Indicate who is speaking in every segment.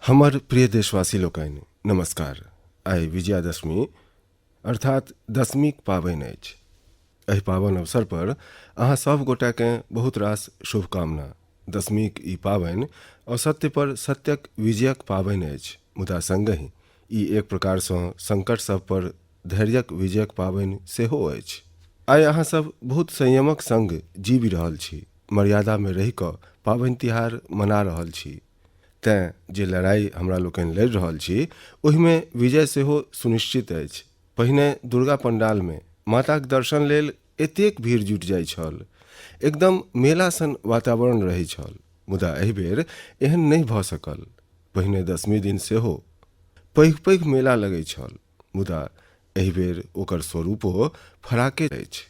Speaker 1: हमर प्रिय देशवासी लोकनि नमस्कार। आइ विजयादशमी अर्थात दशमीक पाबनि अछि। एहि पावन अवसर पर अहाँ सभ गोटाकेँ बहुत रास शुभकामना। दशमीक ई पाबनि असत्य पर सत्यक विजयक पाबनि अछि, मुदा संगहि ई एक प्रकारसँ संकट सभ पर धैर्यक विजयक पाबनि सेहो अछि। आइ अहाँ सभ बहुत संयमक संग जीबि रहल छी, मर्यादामे रहि कऽ पाबनि तिहार मना रहल छी। तेँ जे लड़ाइ हमरा लोकनि लड़ि रहल छी ओहिमे विजय सेहो सुनिश्चित अछि। पहिने दुर्गा पंडालमे माताक दर्शन लेल एतेक भीड़ जुटि जाइत छल, एकदम मेला सन वातावरण रहैत छल, मुदा एहि बेर एहन नहि भऽ सकल। पहिने दशमी दिन सेहो पैघ-पैघ मेला लगैत छल, मुदा एहि बेर ओकर स्वरूपो फराके अछि।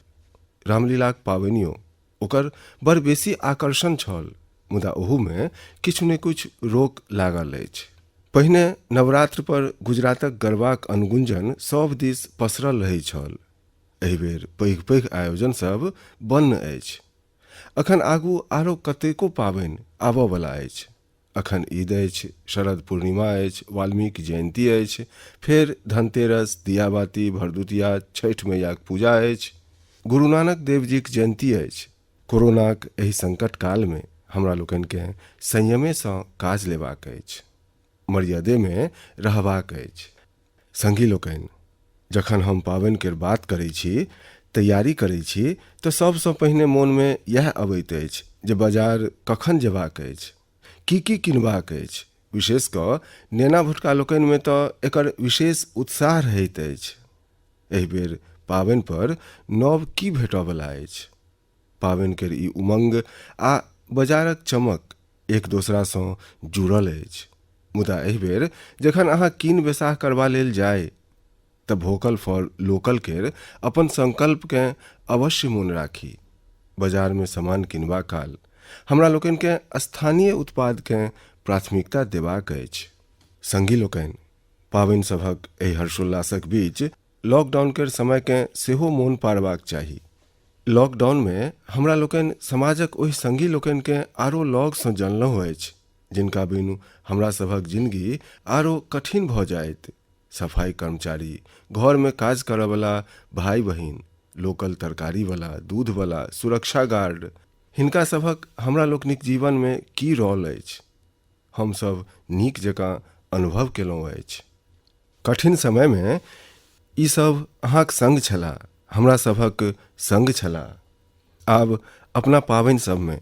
Speaker 1: रामलीलाक पाबनियो ओकर बड़ बेसी आकर्षण छल, मुदा ओहूमे किछु ने किछु रोक लागल अछि। पहिने नवरात्र पर गुजरातक गरबाक अनुगुंजन सभ दिस पसरल रहैत छल। एहि बेर पैघ-पैघ आयोजन सभ बन्न अछि। अखन आगू आरो कतेको पाबनि आबऽ बला अछि। अखन ईद अछि, शरद पूर्णिमा अछि, वाल्मीकि जयन्ती अछि, फेर धनतेरस, दियाबाती, भरदुतिया, छठि मैयाक पूजा अछि, गुरु नानक देवजीक जयन्ती अछि। कोरोनाक एहि संकट कालमे हमरा लोकनिकेँ संयमेसँ काज लेबाक अछि। मर्यादेमे रहबाक अछि। संगी लोकनि, जखन हम पाबनि केर बात करै छी, तैयारी करै छी तऽ सभसँ पहिने मोनमे इएह अबैत अछि जे बाजार कखन जेबाक अछि, की-की किनबाक अछि। विशेष कऽ नेना-भुटका लोकनिमे तऽ एकर विशेष उत्साह रहैत अछि। एहि बेर पाबनि पर नव की भेटऽ बला अछि। पाबनि केर ई उमंग आ बजारक चमक एक दोसरासँ जुड़ल अछि। मुदा एहि बेर जखन अहाँ कीन बेसाह करबा लेल जाइ तऽ वोकल फॉर लोकल केर अपन संकल्पकेँ अवश्य मोन राखी। बजारमे सामान किनबा काल हमरा लोकनिकेँ स्थानीय उत्पादकेँ प्राथमिकता देबाक अछि। संगी लोकनि, पाबनि सभक एहि हर्षोल्लासक बीच लॉकडाउन केर समयकेँ सेहो मोन पाड़बाक चाही। लॉकडाउनमे हमरा लोकनि समाजक ओहि संगी लोकनिकेँ आरो लगसँ जनलहुँ अछि जिनका बिनु हमरा सभक जिनगी आरो कठिन भऽ जाइत। सफाई कर्मचारी, घरमे काज करऽवला भाइ-बहिन, लोकल तरकारीवला, दूधवला, सुरक्षा गार्ड, हिनका सभक हमरा लोकनिक जीवनमे की रोल अछि, हम सभ नीक जकाँ अनुभव केलहुँ अछि। कठिन समयमे ई सभ अहाँक संग छलाह, हमरा सभक संग छलाह। आब अपना पाबनि सभमे,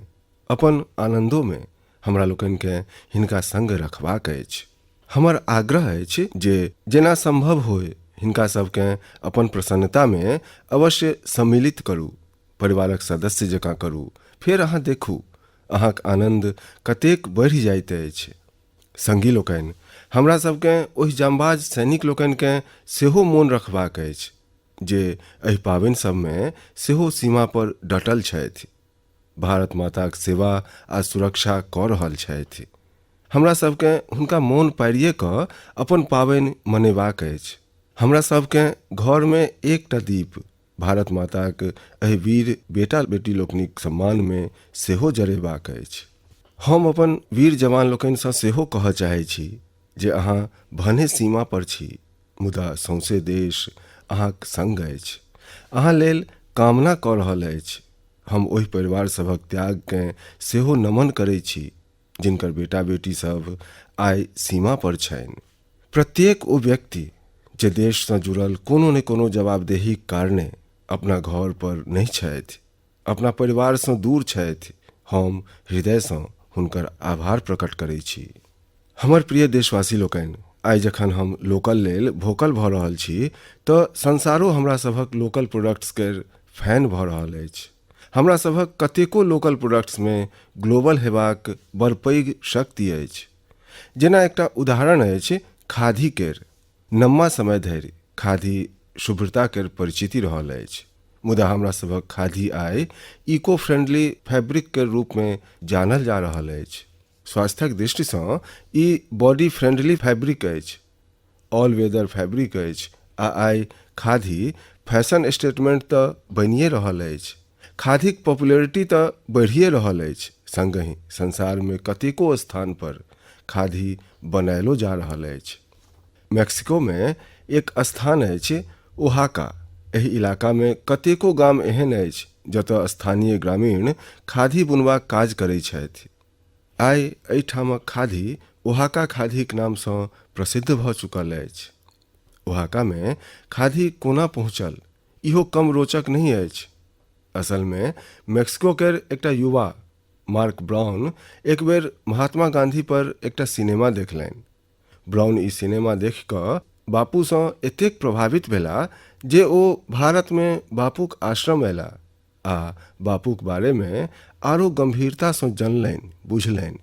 Speaker 1: अपन आनन्दोमे हमरा लोकनिकेँ हिनका संग रखबाक अछि। हमर आग्रह अछि जे जेना संभव होय हिनका सभकेँ अपन प्रसन्नतामे अवश्य सम्मिलित करू, परिवारक सदस्य जकाँ करू, फेर अहाँ देखू, अहाँक आनन्द कतेक बढ़ि जाइत अछि। संगी लोकनि, हमरा सभकेँ ओहि जांबाज सैनिक लोकनिकेँ सेहो मोन रखबाक अछि जे एहि पाबनि सभमे सेहो सीमा पर डटल छथि, भारत माताक सेवा आ सुरक्षा कऽ रहल छथि। हमरा सभकेँ हुनका मोन पाड़िए कऽ अपन पाबनि मनेबाक अछि। हमरा सभकेँ घरमे एकटा दीप भारत माताक एहि वीर बेटा-बेटी लोकनिक सम्मानमे सेहो जरेबाक अछि। हम अपन वीर जवान लोकनिसँ सेहो कहऽ चाहैत छी जे अहाँ भने सीमा पर छी, मुदा सौंसे देश अहाँक संग अछि। अहाँ लेल कामना कऽ रहल अछि। हम ओहि परिवार सभक त्यागकेँ सेहो नमन करैत छी जिनकर बेटा-बेटी सभ आइ सीमा पर छनि। प्रत्येक ओ व्यक्ति जे देशसँ जुड़ल कोनो ने कोनो जवाबदेहीक कारणे अपना घर पर नहि छथि, अपना परिवारसँ दूर छथि, हम हृदयसँ हुनकर आभार प्रकट करैत छी। हमर प्रिय देशवासी लोकनि, आइ जखन हम लोकल लेल वोकल भऽ रहल छी तऽ संसारो हमरा सभक लोकल प्रोडक्ट्स केर फैन भऽ रहल अछि। हमरा सभक कतेको लोकल प्रोडक्ट्समे ग्लोबल हेबाक बड़ पैघ शक्ति अछि। जेना एकटा उदाहरण अछि खादी केर। लम्बा समय धरि खादी शुभ्रता केर परिचिति रहल अछि, मुदा हमरा सभक खादी आइ इको फ्रेंडली फैब्रिक केर रूप मे जानल जा रहल अछि। स्वास्थ्यक दृष्टि सँ ई बॉडी फ्रेंडली फैब्रिक अछि, ऑल वेदर फैब्रिक अछि आ आइ खादी फैशन स्टेटमेंट त बनिए रहल अछि। खादीक पॉपुलैरिटी त बढ़िए रहल अछि, संगहि संसार मे कतेको स्थान पर खादी बनायलो जा रहल अछि। मैक्सिकोमे एक स्थान अछि ओहाका। एहि इलाकामे कतेको गाम एहन अछि जतय स्थानीय ग्रामीण खादी बुनबाक काज करैत छथि। आइ एहिठामक खादी ओहाका खादीक नामसँ प्रसिद्ध भऽ चुकल अछि। ओहाकामे खादी कोना पहुँचल, इहो कम रोचक नहि अछि। असलमे मैक्सिको केर एकटा युवा मार्क ब्राउन एक बेर महात्मा गांधी पर एकटा सिनेमा देखलनि। ब्राउन ई सिनेमा देखि कऽ बापूसँ एतेक प्रभावित भेलाह जे ओ भारतमे बापूक आश्रम अयलाह आ बापूक बारेमे आरो गम्भीरतासँ जनलनि, बुझलनि।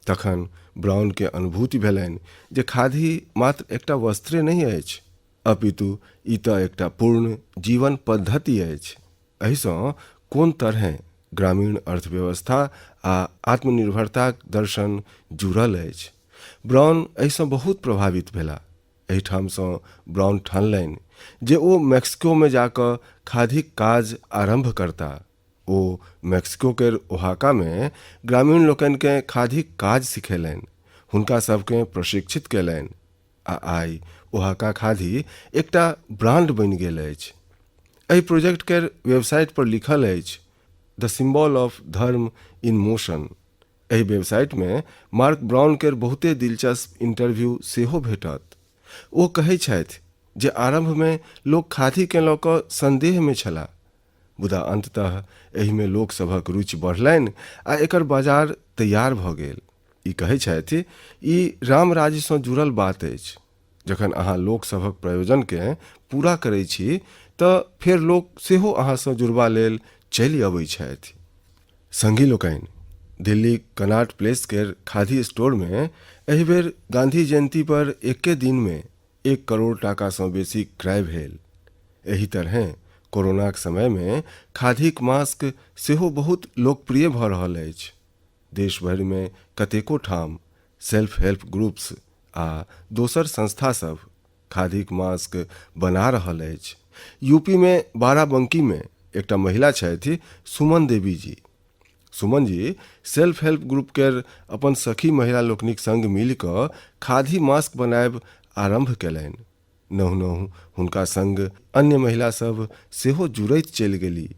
Speaker 1: तखन ब्राउनकेँ अनुभूति भेलनि जे खादी मात्र एकटा वस्त्रे नहि अछि, अपितु ई तँ एकटा पूर्ण जीवन पद्धति अछि। एहिसँ कोन तरहेँ ग्रामीण अर्थव्यवस्था आ आत्मनिर्भरताक दर्शन जुड़ल अछि। ब्राउन एहिसँ बहुत प्रभावित भेलाह। एहिठामसँ ब्राउन ठानलनि जे ओ मैक्सिकोमे जा कऽ खादीक काज आरम्भ करताह। ओ मैक्सिको केर ओहाकामे ग्रामीण लोकनिकेँ खादीक काज सिखेलनि, हुनका सभकेँ प्रशिक्षित कयलनि आ आइ ओहाका खादी एकटा ब्रांड बनि गेल अछि। एहि प्रोजेक्ट केर वेबसाइट पर लिखल अछि द सिंबल ऑफ धर्म इन मोशन। एहि वेबसाइटमे मार्क ब्राउन केर बहुते दिलचस्प इंटरव्यू सेहो भेटत। ओ कहै छथि जे आरम्भमे लोक खादीकेँ लऽ कऽ संदेहमे छलाह, मुदा अंततः एहिमे लोक सभक रुचि बढ़लनि आ एकर बाजार तैयार भऽ गेल। ई कहै छथि, ई रामराज्यसँ जुड़ल बात अछि। जखन अहाँ लोक सभक प्रयोजनकेँ पूरा करै छी तऽ फेर लोक सेहो अहाँसँ जुड़बा लेल चलि अबै छथि। संगी लोकनि, दिल्लीक कनाट प्लेस केर खादी स्टोरमे एहि बेर गांधी जयंती पर एके दिनमे 1 करोड़ टाकासँ बेसी क्रय भेल। एहि तरहें कोरोनाक समयमे खादीक मास्क सेहो बहुत लोकप्रिय भऽ रहल अछि। देश भरिमे कतेको ठाम सेल्फ हेल्प ग्रुप्स आ दोसर संस्था सभ खादीक मास्क बना रहल अछि। यूपीमे बाराबंकीमे एकटा महिला छथि Suman Devi ji. Suman ji self help group केर अपन सखी महिला लोकनिक संग मिलि कऽ खादी मास्क बनायब आरम्भ कयलनि। नहुँ-नहुँ हुनका संग अन्य महिला सभ सेहो जुड़ैत चलि गेली।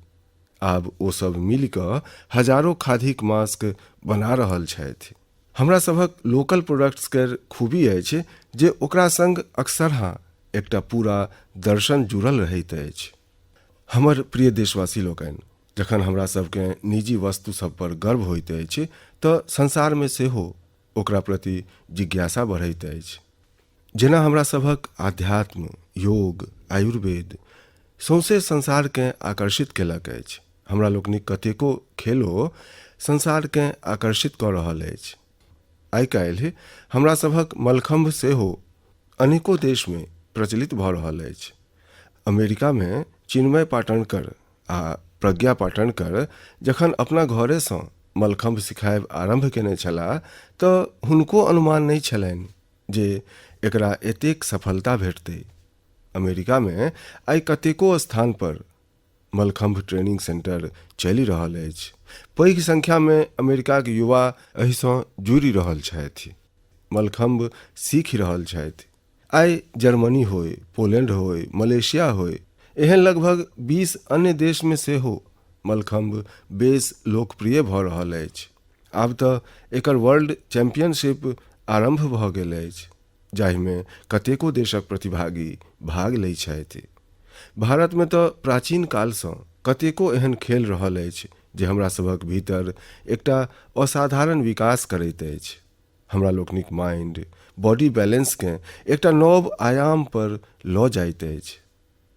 Speaker 1: आब ओ सभ मिलि कऽ हजारो खादीक मास्क बना रहल छथि। हमरा सभक लोकल प्रोडक्ट्स केर खूबी अछि जे ओकरा संग अक्सरहाँ एकटा पूरा दर्शन जुड़ल रहैत अछि। हमर प्रिय देशवासी लोकनि, जखन हमरा सभकेँ निजी वस्तु सभ पर गर्व होइत अछि तऽ संसारमे सेहो ओकरा प्रति जिज्ञासा बढ़ैत अछि। जेना हमरा सभक आध्यात्म, योग, आयुर्वेद सौंसे संसारकेँ आकर्षित केलक अछि। हमरा लोकनिक कतेको खेलो संसारकेँ आकर्षित कऽ रहल अछि। आइ-काल्हि हमरा सभक मलखम्भ सेहो अनेको देशमे प्रचलित भऽ रहल अछि। अमेरिकामे चिन्मय पाटणकर आ प्रज्ञा पाटणकर जखन अपना घरेसँ मलखम्भ सिखायब आरम्भ केने छलाह तऽ हुनको अनुमान नहि छलनि जे एकरा एतेक सफलता भेटतै। अमेरिकामे आइ कतेको स्थानपर मलखम्भ ट्रेनिंग सेंटर चलि रहल अछि। पैघ संख्यामे अमेरिकाक युवा एहिसँ जुड़ि रहल छथि। मलखम्भ सीखि रहल छथि। आइ जर्मनी होय, पोलैंड होय, मलेशिया होय, एहन लगभग 20 अन्य देशमे सेहो मलखम्भ बेस लोकप्रिय भऽ रहल अछि। आब तऽ एकर वर्ल्ड चैंपियनशिप आरम्भ भऽ गेल अछि, जाहिमे कतेको देशक प्रतिभागी भाग लै छथि। भारतमे तऽ प्राचीन कालसँ कतेको एहन खेल रहल अछि जे हमरा सभक भीतर एकटा असाधारण विकास करैत अछि। हमरा लोकनिक माइंड, बॉडी बैलेंसकेँ एकटा नव आयाम पर लऽ जाइत अछि।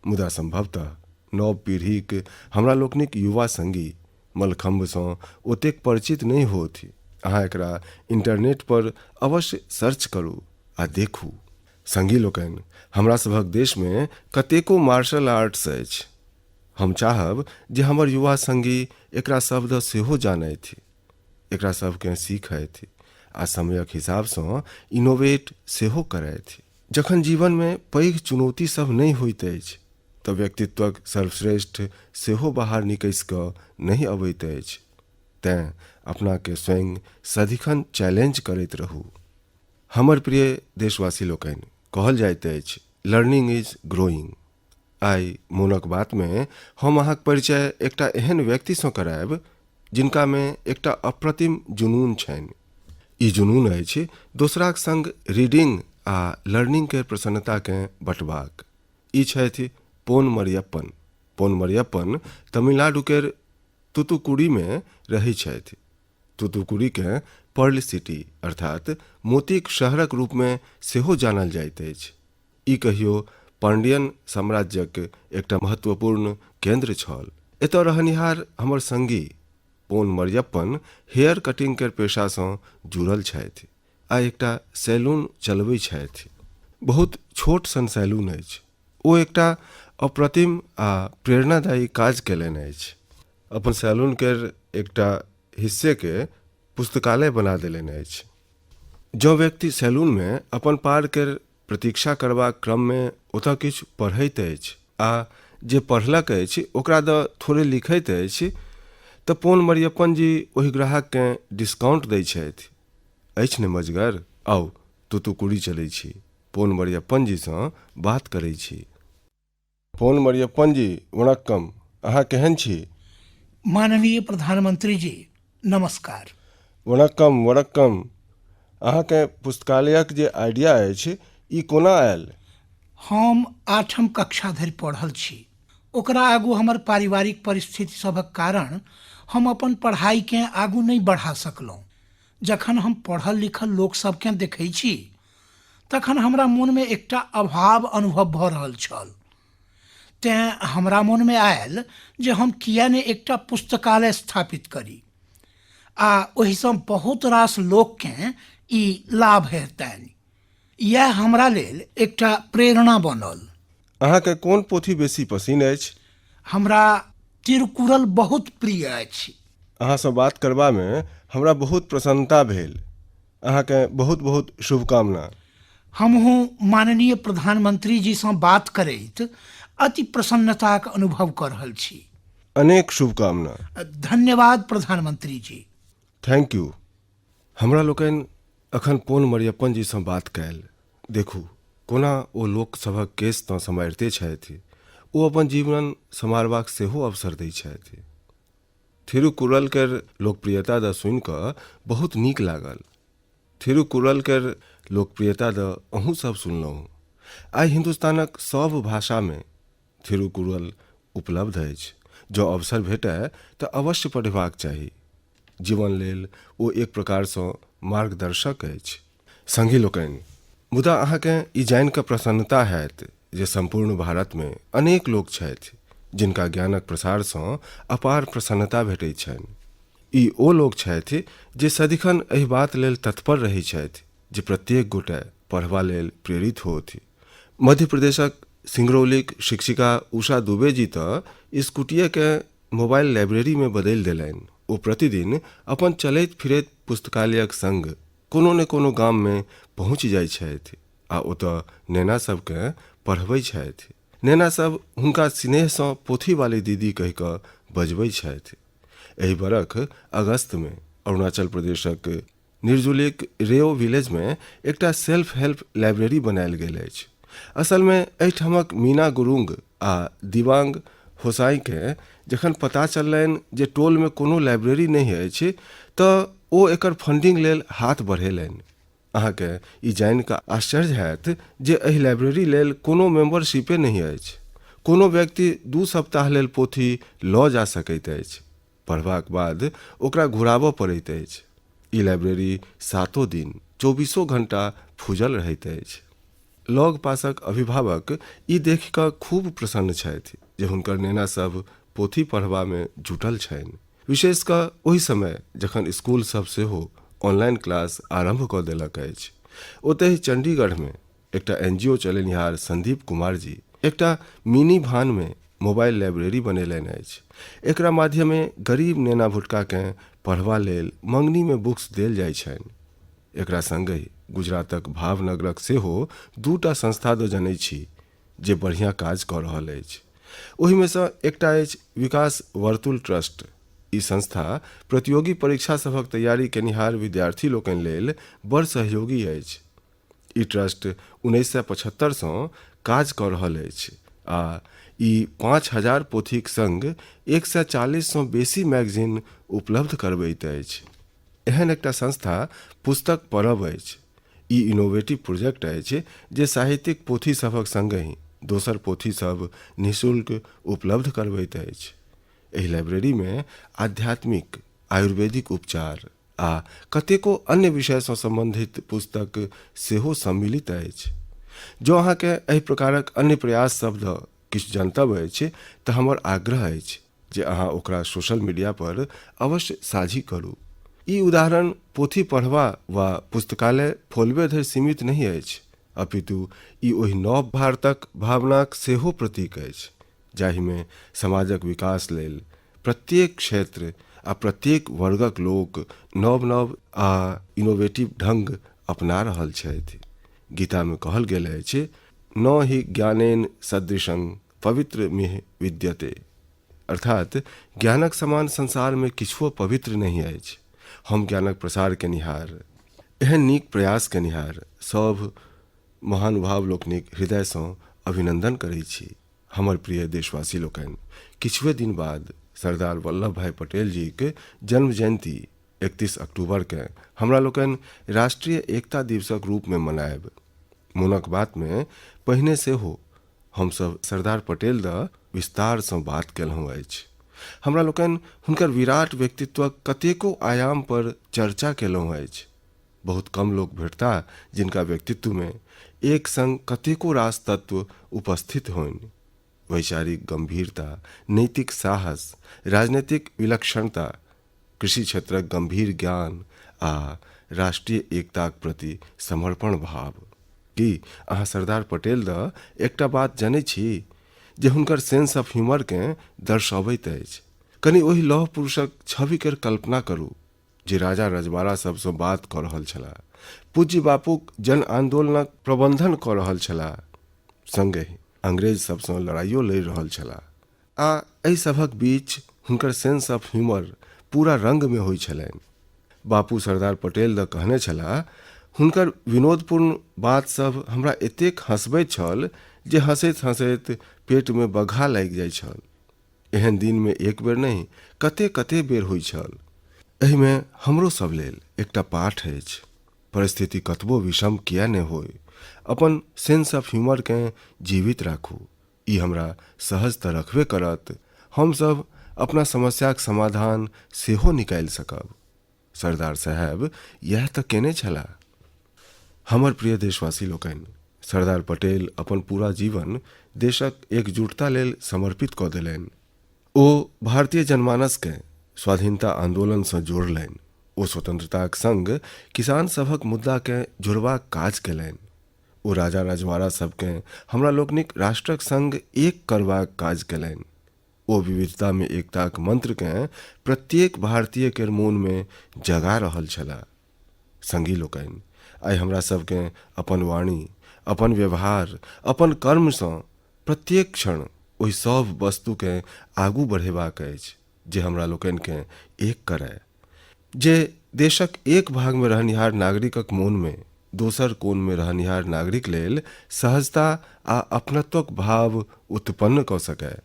Speaker 1: मुदा संभवतः नव पीढ़ीक हमरा लोकनिक युवा संगी मलखम्भसँ ओतेक परिचित नहि होथि। अहाँ एकरा इंटरनेट पर अवश्य सर्च करू आ देखू। संगी लोकनि, हमरा सभक देशमे कतेको मार्शल आर्ट्स अछि। हम चाहब जे हमर युवा संगी एकरा सभ दऽ सेहो जानथि, एकरा सभकेँ सीखथि आ समयक हिसाबसँ इनोवेट सेहो करथि। जखन जीवनमे पैघ चुनौती सभ नहि होइत अछि तऽ व्यक्तित्वक सर्वश्रेष्ठ सेहो बाहर निकसि कऽ नहि अबैत अछि। तेँ अपनाकेँ स्वयं सदिखन चैलेंज करैत रहू। हमर प्रिय देशवासी लोकनि, कहल जाइत अछि लर्निंग is growing. आइ मोनक बातमे हम अहाँक परिचय एकटा एहन व्यक्तिसँ करायब जिनकामे एकटा अप्रतिम जुनून छनि। ई जुनून अछि दोसराक संग रीडिंग आ लर्निंग के प्रसन्नताकेँ बँटबाक। ई छथि पोन मरियप्पन। पोन मरियप्पन तमिलनाडु केर तूतुकुड़ीमे रहै छथि। तूतुकुड़ीकेँ पर्ल सिटी अर्थात मोतीक शहरक रूपमे सेहो जानल जाइत अछि। ई कहियो पांडियन साम्राज्यक एकटा महत्वपूर्ण केन्द्र छल। एतय रहनिहार हमर संगी पोन मरियप्पन हेयर कटिंग केर पेशासँ जुड़ल छथि आ एकटा सैलून चलबै छथि। बहुत छोट सन सैलून अछि। ओ एकटा अप्रतिम आ प्रेरणादायी काज कयलनि अछि। अपन सैलून केर एकटा हिस्सेके पुस्तकालय बना देलनि अछि। जँ व्यक्ति सैलूनमे अपन पार केर प्रतीक्षा करबाक क्रममे ओतय किछु पढ़ैत अछि आ जे पढ़लक अछि ओकरा दऽ थोड़े लिखैत अछि तऽ पोन मरियप्पन जी ओहि ग्राहककेँ डिस्काउंट दै छथि। अछि ने मजगर? आउ, तूतुकुड़ी चलै छी। पोन मरियप्पन जीसँ बात करै छी। पोन मरियप्पन जी, वणक्कम। अहाँ केहन छी?
Speaker 2: माननीय प्रधानमंत्री जी, नमस्कार।
Speaker 1: वणक्कम वणक्कम। अहाँकेँ पुस्तकालयक जे आइडिया अछि, ई कोना आयल?
Speaker 2: हम आठम कक्षा धरि पढ़ल छी। ओकरा आगू हमर पारिवारिक परिस्थिति सभक कारण हम अपन पढ़ाइकेँ आगू नहि बढ़ा सकलहुँ। जखन हम पढ़ल लिखल लोक सभकेँ देखै छी तखन हमरा मोनमे एकटा अभाव अनुभव भऽ रहल छल। तेँ हमरा मोनमे आयल जे हम किए ने एकटा पुस्तकालय स्थापित करी आ ओहिसँ बहुत रास लोककेँ ई लाभ हेतनि। इएह हमरा लेल एकटा प्रेरणा बनल।
Speaker 1: अहाँकेँ कोन पोथी बेसी पसिन अछि?
Speaker 2: हमरा तिरुकुरल बहुत प्रिय अछि।
Speaker 1: अहाँसँ बात करबामे हमरा बहुत प्रसन्नता भेल। अहाँकेँ बहुत बहुत शुभकामना।
Speaker 2: हमहूँ माननीय प्रधानमंत्री जीसँ बात करैत अति प्रसन्नताक अनुभव कऽ रहल छी।
Speaker 1: अनेक शुभकामना।
Speaker 2: धन्यवाद प्रधानमंत्री जी।
Speaker 1: Thank you. हमरा लोकनि अखन पोन मरियप्पन जीसँ बात कयल। देखू कोना ओ लोक सभक केश तँ सम्हारिते छथि, ओ अपन जीवन सम्हारबाक सेहो अवसर दैत छथि। थिरुकुरल केर लोकप्रियता दऽ सुनि कऽ बहुत नीक लागल। थिरुकुरल केर लोकप्रियता दऽ अहूँ सब सुनलहुँ। आइ हिन्दुस्तानक सभ भाषामे थिरुकुरल उपलब्ध अछि। जँ अवसर भेटय तऽ अवश्य पढ़बाक चाही। जीवन लेल ओ एक प्रकारसँ मार्गदर्शक अछि। संगी लोकनि, मुदा अहाँकेँ ई जानि कऽ प्रसन्नता हैत जे सम्पूर्ण भारतमे अनेक लोक छथि जिनका ज्ञानक प्रसारसँ अपार प्रसन्नता भेटैत छनि। ई ओ लोक छथि जे सदिखन एहि बात लेल तत्पर रहैत छथि जे प्रत्येक गोटे पढ़बा लेल प्रेरित होथि। मध्य प्रदेशक सिंगरौलीक शिक्षिका उषा दुबे जी तऽ स्कूटिएकेँ मोबाइल लाइब्रेरीमे बदलि देलनि। ओ प्रतिदिन अपन चलैत फिरैत पुस्तकालयक संग कोनो ने कोनो गाममे पहुँचि जाइत छथि आ ओतऽ नेना सभकेँ पढ़बै छथि। नेना सभ हुनका सिनेहसँ पोथीवाली दीदी कहि कऽ बजबै छथि। एहि बरख अगस्तमे अरुणाचल प्रदेशक निर्जुलीक रेओ विलेजमे एकटा सेल्फ हेल्प लाइब्रेरी बनायल गेल अछि। असलमे एहिठामक मीना गुरुंग आ दिवांग होसाईकेँ जखन पता चललनि जे टोलमे कोनो लाइब्रेरी नहि अछि तँ ओ एकर फंडिंग लेल हाथ बढ़ेलनि। अहाँकेँ ई जानि कऽ आश्चर्य हैत जे एहि लाइब्रेरी लेल कोनो मेंबरशिपे नहि अछि। कोनो व्यक्ति 2 सप्ताह लेल पोथी लऽ जा सकैत अछि। पढ़बाक बाद ओकरा घुराबऽ पड़ैत अछि। ई लाइब्रेरी सातो दिन चौबीसो घंटा फूजल रहैत अछि। लग पासक अभिभावक ई देखि कऽ खूब प्रसन्न छथि जे हुनकर नेना सभ पोथी पढ़बामे जुटल छनि। विशेष कऽ ओहि समय जखन स्कूल सभ सेहो ऑनलाइन क्लास आरम्भ कऽ देलक अछि। ओतहि चण्डीगढ़मे एकटा एनजीओ चलेनिहार संदीप कुमार जी एकटा मिनी भानमे मोबाइल लाइब्रेरी बनेलनि अछि। एकरा माध्यमे गरीब नेना भुटकाकेँ पढ़बा लेल मंगनीमे बुक्स देल जाइ छनि। एकरा संगहि गुजरातक भावनगरक सेहो 2टा संस्था दऽ जनै छी जे बढ़िया काज कऽ रहल अछि। ओहिमे सँ एकटा अछि विकास वर्तुल ट्रस्ट। ई संस्था प्रतियोगी परीक्षा सभक तैयारी केनिहार विद्यार्थी लोकनि लेल बड़ सहयोगी अछि। ई ट्रस्ट 1975 सँ काज कऽ रहल अछि आ ई 5000 पोथीक संग 140 सँ बेसी मैगजीन उपलब्ध करबैत अछि। एहन एकटा संस्था पुस्तक परब अछि। ई इनोवेटिव प्रोजेक्ट अछि जे साहित्यिक पोथी सभक संगहि दोसर पोथी सभ निःशुल्क उपलब्ध करबैत अछि। एहि लाइब्रेरीमे आध्यात्मिक, आयुर्वेदिक उपचार आ कतेको अन्य विषयसँ सम्बन्धित पुस्तक सेहो सम्मिलित अछि। जँ अहाँकेँ एहि प्रकारक अन्य प्रयास सभ दऽ किछु जनतब अछि तऽ हमर आग्रह अछि जे अहाँ ओकरा सोशल मीडिया पर अवश्य साझी करू। ई उदाहरण पोथी पढ़बा वा पुस्तकालय फोलबे धरि सीमित नहि अछि, अपितु ई ओहि नव भारतक भावनाक सेहो प्रतीक अछि, जाहिमे समाजक विकास लेल प्रत्येक क्षेत्र आ प्रत्येक वर्गक लोक नव-नव आ इनोवेटिव ढंग अपना रहल छथि। गीतामे कहल गेल अछि, न हि ज्ञानेन सदृशं पवित्रमिह विद्यते। अर्थात ज्ञानक समान संसारमे किछुओ पवित्र नहि अछि। हम ज्ञानक प्रसार केनिहार, एहन नीक प्रयास केनिहार सभ महानुभाव लोकनिक हृदयसँ अभिनन्दन करैत छी। हमर प्रिय देशवासी लोकनि, किछुए दिन बाद सरदार वल्लभ भाई पटेल जीक जन्म जयंती 31 अक्टूबरकेँ हमरा लोकनि राष्ट्रीय एकता दिवसक रूपमे मनायब। मोनक बातमे पहिने सेहो हमसभ सरदार पटेल दऽ विस्तारसँ बात केलहुँ अछि। हमरा लोकनि हुनकर विराट व्यक्तित्वक कतेको आयाम पर चर्चा केलहुँ अछि। बहुत कम लोक भेटताह जिनका व्यक्तित्वमे एक संग कतेको रास तत्व उपस्थित होइन। वैचारिक गंभीरता, नैतिक साहस, राजनीतिक विलक्षणता, कृषि क्षेत्रक गंभीर ज्ञान आ राष्ट्रीय एकताक प्रति समर्पण भाव। की अहाँ सरदार पटेल दऽ एकटा बात जनैत छी जे हुनकर सेंस ऑफ ह्यूमरकेँ दर्शबैत अछि? कनि ओहि लौह पुरुषक छवि केर कल्पना करू जे राजा रजवाड़ा सभसँ बात कऽ रहल छलाह, पूज्य बापूक जन आन्दोलनक प्रबंधन कऽ रहल छलाह, संगहि अंग्रेज सभसँ लड़ाइयो लड़ि रहल छलाह आ एहि सभक बीच हुनकर सेंस ऑफ ह्यूमर पूरा रंगमे होइ छलनि। बापू सरदार पटेल दऽ कहने छलाह, हुनकर विनोदपूर्ण बात सभ हमरा एतेक हँसबैत छल जे हँसैत-हँसैत पेटमे बघा लागि जाइ छल। एहन दिनमे एक बेर नहि, कते-कते बेर होइ छल। एहिमे हमरो सभ लेल एकटा पाठ अछि। परिस्थिति कतबो विषम किए ने होइ, अपन सेंस ऑफ ह्यूमरकेँ जीवित राखू। ई हमरा सहज तऽ रखबे करत, हम सभ अपना समस्याक समाधान सेहो निकालि सकब। सरदार साहेब इएह तऽ केने छलाह। हमर प्रिय देशवासी लोकनि, सरदार पटेल अपन पूरा जीवन देशक एकजुटता लेल समर्पित कऽ देलनि। ओ भारतीय जनमानसकेँ स्वाधीनता आन्दोलनसँ जोड़लनि। ओ स्वतंत्रताक संग किसान सभक मुद्दाकेँ जोड़बाक काज केलनि। ओ राजा रजवाड़ा सभकेँ हमरा लोकनिक राष्ट्रक संग एक करबाक काज केलनि। ओ विविधतामे एकताक मंत्रकेँ प्रत्येक भारतीय केर मोनमे जगा रहल छलाह। संगी लोकनि, आइ हमरा सभकेँ अपन वाणी, अपन व्यवहार, अपन कर्मसँ प्रत्येक क्षण ओहि सभ वस्तुकेँ आगू बढ़ेबाक अछि जे हमरा लोकनिकेँ एक करय। जे देशक एक भागमे रहनिहार नागरिकक मोनमे दोसर कोनमे रहनिहार नागरिक लेल सहजता आ अपनत्वक भाव उत्पन्न कऽ सकय।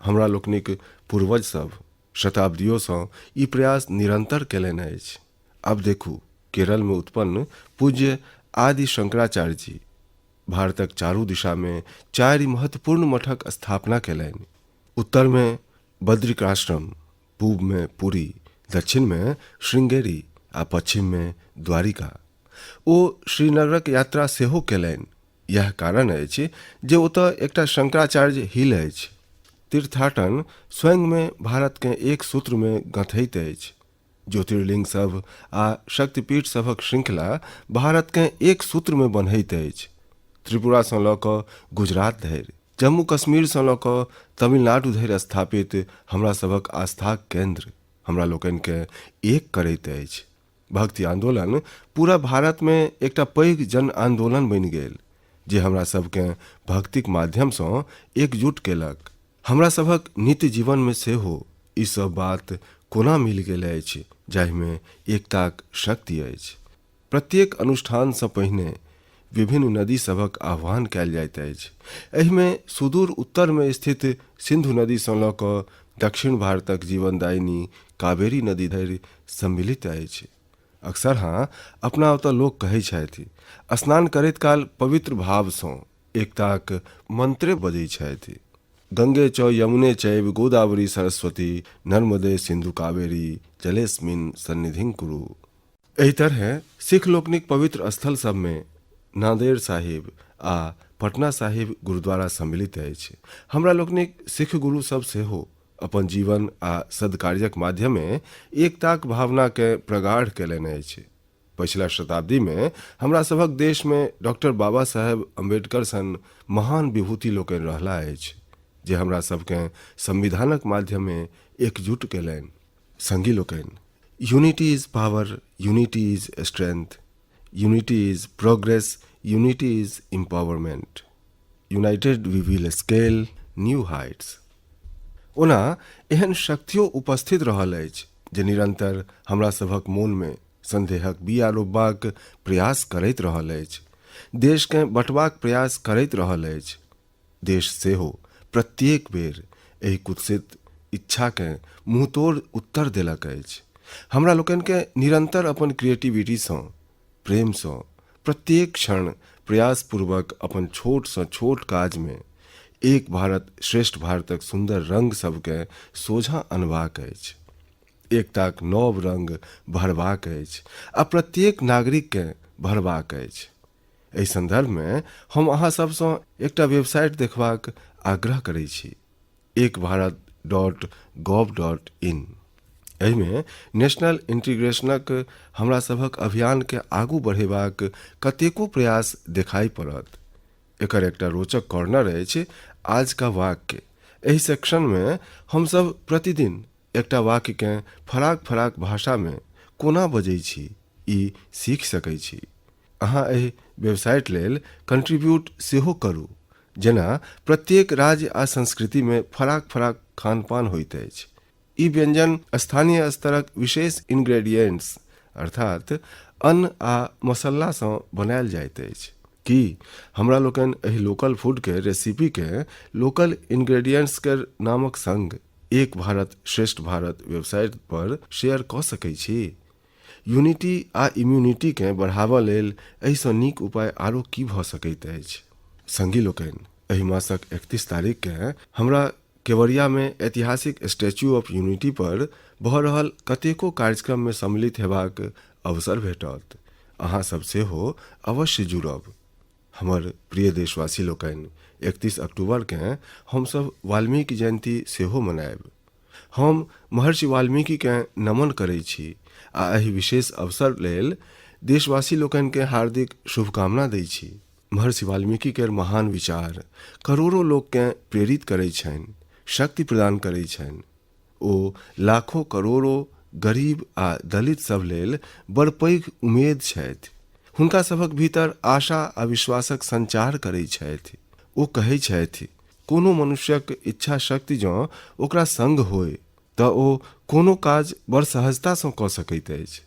Speaker 1: हमरा लोकनिक पूर्वज सभ शताब्दियोसँ ई प्रयास निरंतर केलनि अछि। आब देखू, केरलमे उत्पन्न पूज्य आदि शंकराचार्य जी भारतक चारू दिशामे चारि महत्वपूर्ण मठक स्थापना केलनि। उत्तरमे बद्रिकाश्रम, पूबमे पुरी, दक्षिणमे श्रृंगेरी आ पश्चिममे द्वारिका। ओ श्रीनगरक यात्रा सेहो केलनि। इएह कारण अछि जे ओतय एकटा शंकराचार्य हिल अछि। तीर्थाटन स्वयंमे भारतकेँ एक सूत्रमे गँथैत अछि। ज्योतिर्लिंग सभ आ शक्तिपीठ सभक श्रृंखला भारतकेँ एक सूत्रमे बन्हैत अछि। त्रिपुरासँ लऽ कऽ गुजरात धरि, जम्मू कश्मीरसँ लऽ कऽ तमिलनाडु धरि स्थापित हमरा सभक आस्थाक केन्द्र हमरा लोकनिकेँ एक करैत अछि। भक्ति आन्दोलन पूरा भारतमे एकटा पैघ जन आन्दोलन बनि गेल जे हमरा सभकेँ भक्तिक माध्यमसँ एकजुट केलक। हमरा सभक नित्य जीवनमे सेहो ई सभ बात कोना मिलि गेल अछि जाहिमे एकताक शक्ति अछि। प्रत्येक अनुष्ठानसँ पहिने विभिन्न नदी सभक आह्वान कयल जाइत अछि। एहिमे सुदूर उत्तरमे स्थित सिन्धु नदीसँ लऽ कऽ दक्षिण भारतक जीवनदायिनी कावेरी नदी धरि सम्मिलित अछि। अक्सर हाँ अपना ओतऽ लोक कहै छथि, स्नान करैत काल पवित्र भावसँ एकताक मंत्रे बजै छथि। गंगे च यमुने चैव गोदावरी सरस्वती नर्मदे सिंधु कावेरी जलेस्मिन सन्निधिं कुरु। एहि तरहें सिख लोकनिक पवित्र स्थल सभमे नांदेड़ साहिब आ पटना साहिब गुरुद्वारा सम्मिलित अछि। हमरा लोकनिक सिख गुरु सभ सेहो अपन जीवन आ सद्कार्यक माध्यमे एकताक भावनाकेँ प्रगाढ़ कयलनि अछि। पछिला शताब्दीमे हमरा सभक देशमे डॉक्टर बाबा साहेब अम्बेडकर सन महान विभूति लोकनि रहला अछि जे हमरा सभकेँ संविधानक माध्यमे एकजुट कयलनि। संगी लोकनि, unity is power, unity is strength, unity is progress, unity is empowerment. United we will scale new heights. ओना एहन शक्तियो उपस्थित रहल अछि जे निरंतर हमरा सभक मोनमे संदेहक बीया रोपबाक प्रयास करैत रहल अछि, देशकेँ बँटबाक प्रयास करैत रहल अछि। देश सेहो प्रत्येक बेर एहि कुत्सित इच्छाकेँ मुँहतोड़ उत्तर देलक अछि। हमरा लोकनिकेँ निरंतर अपन क्रिएटिविटीसँ, प्रेमसँ, प्रत्येक क्षण प्रयासपूर्वक अपन छोटसँ छोट काजमे एक भारत श्रेष्ठ भारतक सुन्दर रंग सभकेँ सोझाँ अनबाक अछि। एकताक नव रंग भरबाक अछि आ प्रत्येक नागरिककेँ भरबाक अछि। एहि सन्दर्भमे हम अहाँ सभसँ एकटा वेबसाइट देखबाक आग्रह करैत छी, एक Bharat dot gov dot in. एहिमे नेशनल इंटीग्रेशनक हमरा सभक अभियानकेँ आगू बढ़ेबाक कतेको प्रयास देखाइ पड़त। एकर एकटा रोचक कॉर्नर अछि आज का वाक्य। एहि सेक्शनमे हमसभ प्रतिदिन एकटा वाक्यकेँ फराक-फराक भाषामे कोना बजै छी, ई सीखि सकै छी। अहाँ एहि वेबसाइट लेल कंट्रीब्यूट सेहो करू। जेना प्रत्येक राज्य आ संस्कृतिमे फराक-फराक खान-पान होइत अछि। ई व्यंजन स्थानीय स्तरक विशेष इनग्रेडिएंट्स अर्थात अन्न आ मसल्लासँ बनायल जाइत अछि। की हमरा लोकनि एहि लोकल फूड के रेसिपीकेँ लोकल इनग्रेडिएंट्स केर नामक संग एक भारत श्रेष्ठ भारत वेबसाइट पर शेयर कऽ सकै छी? यूनिटी आ इम्यूनिटीकेँ बढ़ाबऽ लेल एहिसँ नीक उपाय आरो की भऽ सकैत अछि? संगी लोकनि, एहि मासक 31 तारीखकेँ हमरा केवड़ियामे ऐतिहासिक स्टैच्यू ऑफ यूनिटी पर भऽ रहल कतेको कार्यक्रममे सम्मिलित हेबाक अवसर भेटत। अहाँ सब सेहो अवश्य जुड़ब। हमर प्रिय देशवासी लोकनि, 31 अक्टूबरकेँ हमसभ वाल्मीकि जयन्ती सेहो मनायब। हम महर्षि वाल्मीकिकेँ नमन करैत छी आ एहि विशेष अवसर लेल देशवासी लोकनिकेँ हार्दिक शुभकामना दैत छी। महर्षि वाल्मीकि केर महान विचार करोड़ों लोककेँ प्रेरित करैत छनि, शक्ति प्रदान करैत छनि। ओ लाखों करोड़ों गरीब आ दलित सभ लेल बड़ पैघ उमेद छथि। हुनका सभक भीतर आशा आ विश्वासक संचार करैत छथि। ओ कहैत छथि, कोनो मनुष्यक इच्छा शक्ति जँ ओकरा संग होय तऽ ओ कोनो काज बड़ सहजतासँ कऽ सकैत अछि।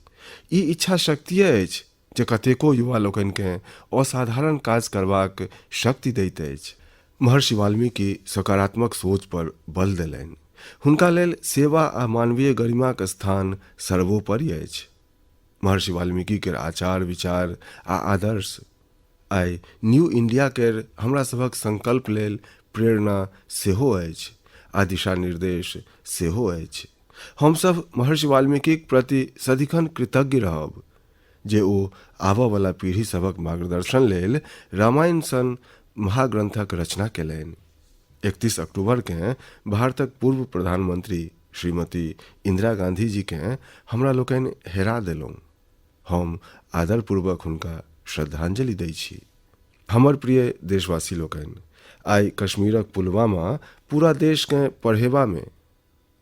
Speaker 1: ई इच्छा शक्तिये अछि जे कतेको युवा लोकनिकेँ असाधारण काज करबाक शक्ति दैत अछि। महर्षि वाल्मीकि सकारात्मक सोच पर बल देलनि। हुनका लेल सेवा आ मानवीय गरिमाक स्थान सर्वोपरि अछि। महर्षि वाल्मीकि केर आचार विचार आ आदर्श आइ न्यू इंडिया केर हमरा सभक संकल्प लेल प्रेरणा सेहो अछि आ दिशा निर्देश सेहो अछि। हमसभ महर्षि वाल्मीकिक प्रति सदिखन कृतज्ञ रहब जे ओ आबऽवला पीढ़ी सभक मार्गदर्शन लेल रामायण सन महाग्रंथक रचना केलनि। 31 अक्टूबरकेँ भारतक पूर्व प्रधानमंत्री श्रीमती इंदिरा गांधी जीकेँ हमरा लोकनि हेरा देलहुँ। हम आदरपूर्वक हुनका श्रद्धांजलि दै छी। हमर प्रिय देशवासी लोकनि, आइ कश्मीरक पुलवामा पूरा देशकेँ पढ़ेबामे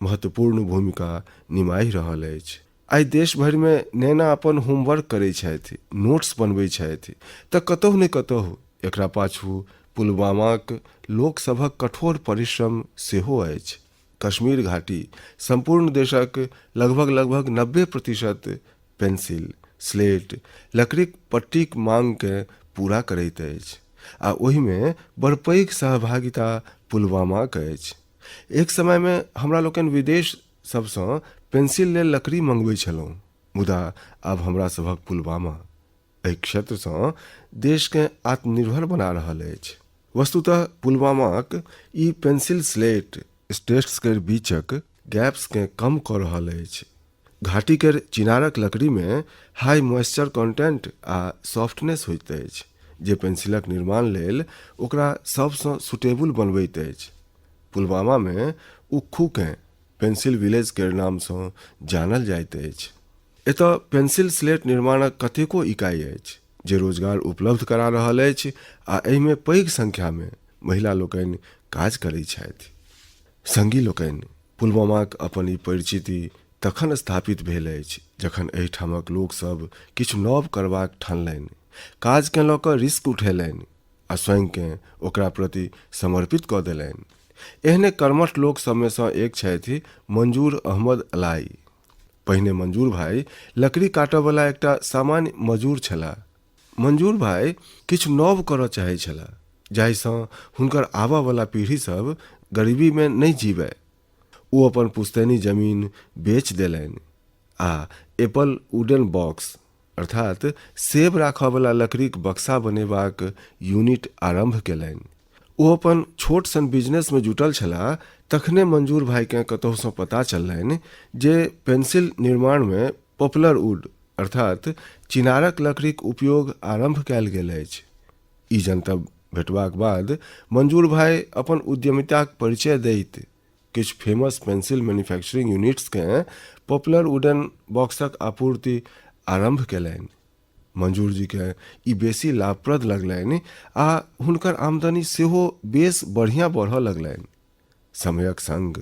Speaker 1: महत्वपूर्ण भूमिका निमाहि रहल अछि। आइ देश भरिमे नेना अपन होमवर्क करै छथि, नोट्स बनबै छथि, तऽ कतहु ने कतहु एकरा पाछू पुलवामाक लोक सभक कठोर परिश्रम सेहो अछि। कश्मीर घाटी सम्पूर्ण देशक लगभग 90% पेंसिल, स्लेट, लकड़ीक पट्टीक मांगकेँ पूरा करैत अछि आ ओहिमे बड़ पैघ सहभागिता पुलवामाक अछि। एक समयमे हमरा लोकनि विदेश सभसँ पेंसिल लेल लकड़ी मंगबैत छलहुँ, मुदा आब हमरा सभक पुलवामा एहि क्षेत्रसँ देशकेँ आत्मनिर्भर बना रहल अछि। वस्तुतः पुलवामाक ई पेंसिल स्लेट स्टेट्स केर बीचक गैप्सकेँ कम कऽ रहल अछि। घाटी केर चिनारक लकड़ीमे हाई मॉइस्चर कंटेंट आ सॉफ्टनेस होइत अछि, जे पेंसिलक निर्माण लेल ओकरा सभसँ सुटेबल बनबैत अछि। पुलवामामे उक्खूकेँ पेंसिल विलेज केर नामसँ जानल जाइत अछि। एतय पेंसिल स्लेट निर्माणक कतेको इकाई अछि, जे रोजगार उपलब्ध करा रहल अछि आ एहिमे पैघ संख्यामे महिला लोकनि काज करैत छथि। संगी लोकनि, पुलवामाक अपन ई परिचिति तखन स्थापित भेल अछि जखन एहिठामक लोकसभ किछु नव करबाक ठानलनि, काजकेँ लऽ कऽ रिस्क उठेलनि आ स्वयंकेँ ओकरा प्रति समर्पित कऽ देलनि। एहने कर्मठ लोक सभमे सँ एक छथि मंजूर अहमद अलाई। पहिने मंजूर भाई लकड़ी काटऽवला एकटा सामान्य मजूर छलाह। मंजूर भाई किछु नव करऽ चाहै छलाह जाहिसँ हुनकर आबऽवला पीढ़ी सभ गरीबीमे नहि जीबय। ओ अपन पुश्तैनी जमीन बेच देलनि आ एपल वुडन बॉक्स अर्थात सेब राखऽवला लकड़ीक बक्सा बनेबाक यूनिट आरम्भ केलनि। ओ अपन छोट सन बिजनेसमे जुटल छलाह तखने मंजूर भाइकेँ कतहुसँ पता चललनि जे पेंसिल निर्माणमे पॉपुलर वुड अर्थात चिनारक लकड़ीक उपयोग आरम्भ कयल गेल अछि। ई जनतब भेटबाक बाद मंजूर भाइ अपन उद्यमिताक परिचय दैत किछु फेमस पेंसिल मैन्युफैक्चरिंग यूनिट्सकेँ पॉपुलर वुडन बॉक्सक आपूर्ति आरम्भ कयलनि। मंजूर जीकेँ ई बेसी लाभप्रद लगलनि आ हुनकर आमदनी सेहो बेस बढ़िया बढ़ऽ लगलनि। समयक संग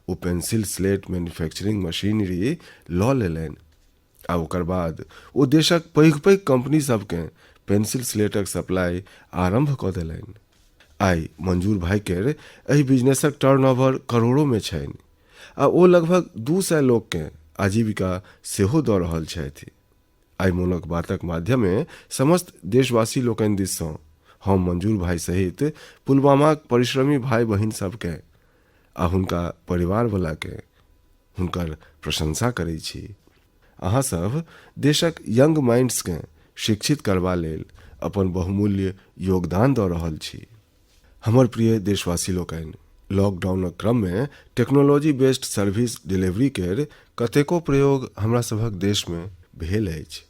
Speaker 1: ओ पेंसिल स्लेट मैन्युफैक्चरिंग मशीनरी लऽ लेलनि आ ओकर बाद ओ देशक पैघ-पैघ कंपनी सभकेँ पेंसिल स्लेटक सप्लाई आरम्भ कऽ देलनि। आइ मंजूर भाई केर एहि बिजनेसक टर्नओवर करोड़ोमे छनि आ ओ लगभग 200 लोककेँ आजीविका सेहो दऽ रहल छथि। आइ मोनक बातक माध्यमे समस्त देशवासी लोकनि दिससँ हम मंजूर भाई सहित पुलवामाक परिश्रमी भाई बहिन सभकेँ आ हुनका परिवारवलाकेँ हुनकर प्रशंसा करै छी। अहाँ सभ देशक यंग माइंड्सकेँ शिक्षित करबा लेल अपन बहुमूल्य योगदान दऽ रहल छी। हमर प्रिय देशवासी लोकनि, लॉकडाउनक क्रममे टेक्नोलॉजी बेस्ड सर्विस डिलीवरी केर कतेको प्रयोग हमरा सभक देशमे भेल अछि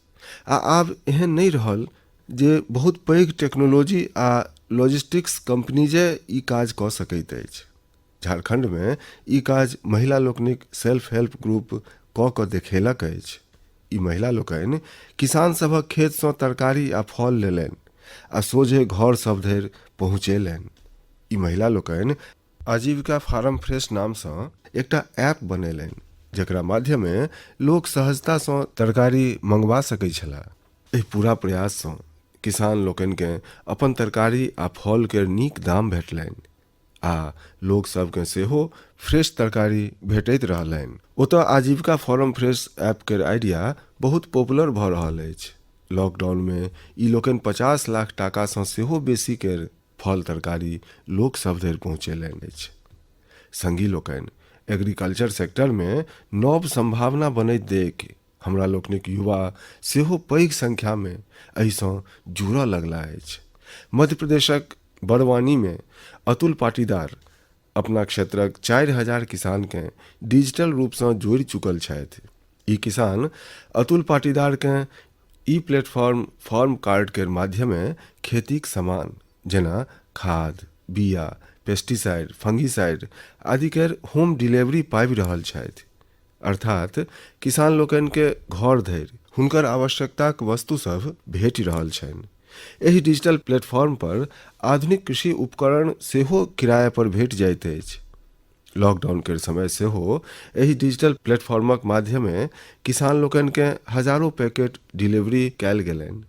Speaker 1: आ आब एहन नहि रहल जे बहुत पैघ टेक्नोलॉजी आ लॉजिस्टिक्स कंपनीजे ई काज कऽ सकैत अछि। झारखंडमे ई काज महिला लोकनिक सेल्फ हेल्प ग्रुप कऽ कऽ देखेलक अछि। ई महिला लोकनि किसान सभक खेतसँ तरकारी आ फल लेलनि आ सोझे घर सभ धरि पहुँचेलनि। ई महिला लोकनि आजीविका फार्म फ्रेश नामसँ एकटा ऐप बनेलनि जकरा माध्यमे लोक सहजतासँ तरकारी मंगवा सकैत छलाह। एहि पूरा प्रयाससँ किसान लोकनिकेँ अपन तरकारी आ फल केर नीक दाम भेटलनि। आ लोक सभकेँ सेहो फ्रेश तरकारी भेटैत रहलनि। ओतय आजीविका फार्म फ्रेश ऐप केर आइडिया बहुत पॉपुलर भऽ रहल अछि। लॉकडाउनमे ई लोकनि 50 लाख टाकासँ सेहो बेसी केर फल तरकारी लोक सभ धरि पहुँचेलनि अछि। संगी लोकनि, एग्रीकल्चर सेक्टरमे नव संभावना बनैत देखि हमरा लोकनिक युवा सेहो पैघ संख्यामे एहिसँ जुड़ऽ लगला अछि। मध्य प्रदेशक बड़वानीमे अतुल पाटीदार अपना क्षेत्रक 4000 किसानकेँ डिजिटल रूपसँ जोड़ि चुकल छथि। ई किसान अतुल पाटीदारकेँ ई प्लेटफॉर्म फार्म कार्ड केर माध्यमे खेतीक सामान जेना खाद, बीया, पेस्टिसाइड, फंगीसाइड आदि केर होम डिलीवरी पाबि रहल छथि। अर्थात किसान लोकनिकेँ घर धरि हुनकर आवश्यकताक वस्तु सभ भेटि रहल छनि। एहि डिजिटल प्लेटफॉर्म पर आधुनिक कृषि उपकरण सेहो किराया पर भेटि जाइत अछि। लॉकडाउन केर समय सेहो एहि डिजिटल प्लेटफॉर्मक माध्यमे किसान लोकनिकेँ हजारो पैकेट डिलीवरी कयल गेलनि।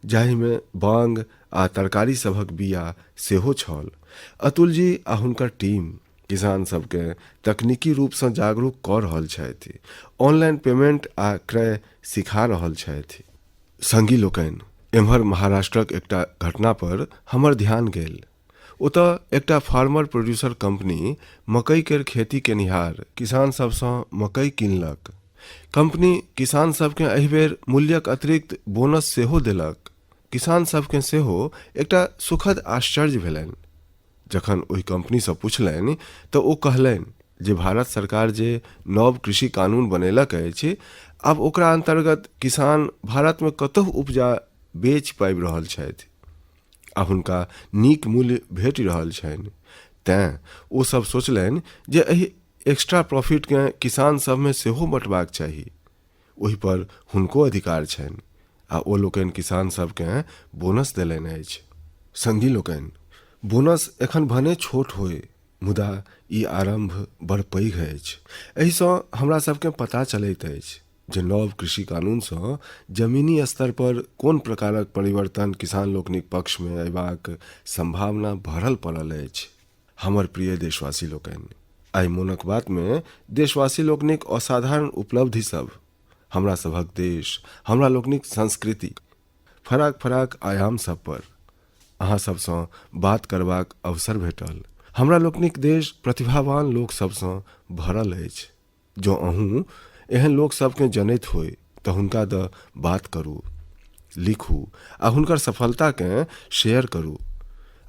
Speaker 1: जाहिमे बांग आ तरकारी सभक बीया सेहो छल। अतुल जी आ हुनकर टीम किसान सभकेँ तकनीकी रूपसँ जागरूक कऽ रहल छथि, ऑनलाइन पेमेंट आ क्रय सिखा रहल छथि। संगी लोकनि, एम्हर महाराष्ट्रक एकटा घटना पर हमर ध्यान गेल। ओतय एकटा फार्मर प्रोड्यूसर कंपनी मकई केर खेती केनिहार किसान सभसँ मकई कीनलक। कंपनी किसान सभकेँ एहि बेर मूल्यक अतिरिक्त बोनस सेहो देलक। किसान सभकेँ सेहो एकटा सुखद आश्चर्य भेलनि। जखन ओहि कंपनीसँ पुछलनि तऽ ओ कहलनि जे भारत सरकार जे नव कृषि कानून बनेलक अछि, आब ओकरा अन्तर्गत किसान भारतमे कतहु उपजा बेचि पाबि रहल छथि आ हुनका नीक मूल्य भेटि रहल छनि। तेँ ओ सभ सोचलनि जे एहि एक्स्ट्रा प्रॉफिटकेँ किसान सभमे सेहो बँटबाक चाही। ओहि पर हुनको अधिकार छनि आ ओ लोकनि किसान सभकेँ बोनस देलनि अछि। संगी लोकनि, बोनस एखन भने छोट होइ, मुदा ई आरम्भ बड़ पैघ अछि। एहिसँ हमरा सभकेँ पता चलैत अछि जे नव कृषि कानूनसँ जमीनी स्तर पर कोन प्रकारक परिवर्तन किसान लोकनिक पक्षमे अयबाक सम्भावना भरल पड़ल अछि। हमर प्रिय देशवासी लोकनि, आइ मोनक बातमे देशवासी लोकनिक असाधारण उपलब्धि सभ, हमरा सभक देश, हमरा लोकनिक संस्कृति, फराक फराक आयाम सभ पर अहाँ सभसँ बात करबाक अवसर भेटल। हमरा लोकनिक देश प्रतिभावान लोक सभसँ भरल अछि। जँ अहूँ एहन लोक सभकेँ जनैत होइ तऽ हुनका दऽ बात करू, लिखू आ हुनकर सफलताकेँ शेयर करू।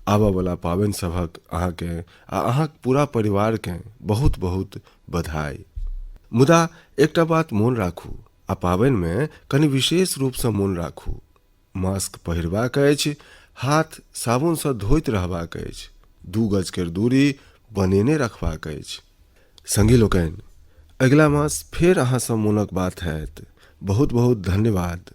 Speaker 1: आबऽवला पाबनि सभक अहाँकेँ आ अहाँक पूरा परिवारकेँ बहुत बहुत बधाई। मुदा एकटा बात मोन राखू आ पाबनिमे कनि विशेष रूपसँ मोन राखू। मास्क पहिरबाक अछि, हाथ साबुनसँ धोइत रहबाक अछि, 2 गज केर दूरी बनेने रखबाक अछि। संगी लोकनि, अगिला मास फेर अहाँसँ मोनक बात हैत। बहुत बहुत धन्यवाद।